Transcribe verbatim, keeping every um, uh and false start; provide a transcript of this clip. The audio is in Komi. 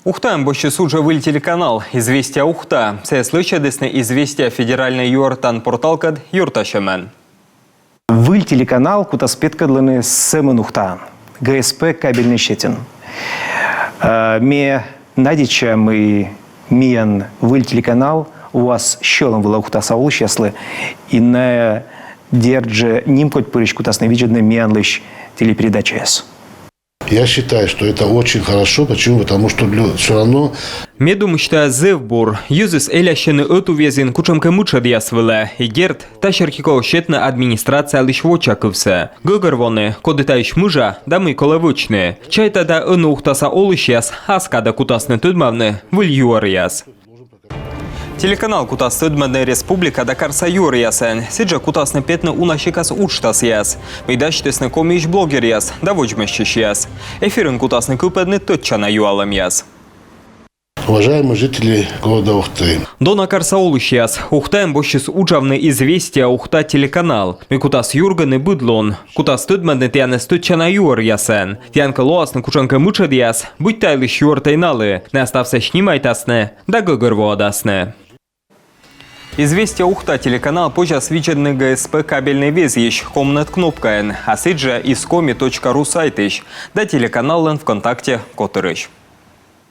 Ухтаын босьтчис уджавны выль телеканал «Известия Ухта». Сійӧс лӧсьӧдісны «Известия» федеральнӧй юӧртан порталкӧд ёртасьӧмӧн. Выль телеканал кутас петкӧдлыны сӧмын Ухтаын, ГСП кабельнӧй сетьын. Э, ме надейтча, мый миян выль телеканал воас сьӧлӧм вылӧ Ухтаса олысьяслы, и найӧ, дерт жӧ, нимкодьпырысь кутасны видзӧдны миянлысь телепередачаяс. Я считаю, что это очень хорошо. Почему? Потому что все равно... Ме думысь, тайӧ зэв бур. Йӧзыс элясьӧны ӧтуввезйын кутшӧмкӧ мытшӧдъяс вылӧ. И дерт, та серти колӧ сетны администрациялысь вочакывсӧ. Гӧгӧрвоны, коді таысь мыжа да мый колӧ вӧчны. Чайта да, ӧні ухтаса олысьяс ас кадӧ кутасны тӧдмавны выль юӧръяс. Телеканал кутас тӧдмӧдны республика да карса юӧръясӧн. Сідзжӧ кутасны петны уна сикас уджтасъяс, мый дасьтісны Комиысь блогеръяс да водзмӧстчысьяс. Эфирын кутасны кыпӧдны тӧдчана юалӧмъяс. Уважаемые жители города Ухты. Дона карса олысьяс, Ухтаын босьтчис уджавны «Известия Ухта» телеканал, мый кутас юргыны быд лун. Кутас тӧдмӧдны тіянӧс тӧдчана юӧръясӧн. Тіян кӧ лоасны кутшӧмкӧ мытшӧдъяс, быть та йылысь юӧртӧй налы, найӧ ставсӧ снимайтасны да гӧгӧрвоӧдасны. «Известия Ухта» телеканал позяс видзӧдны ГСП кабельнӧй везйысь комнӧт кнопкаӧн, а сідзжӧ искоми точка ру сайтысь да телеканаллӧн ВКонтакте котырысь.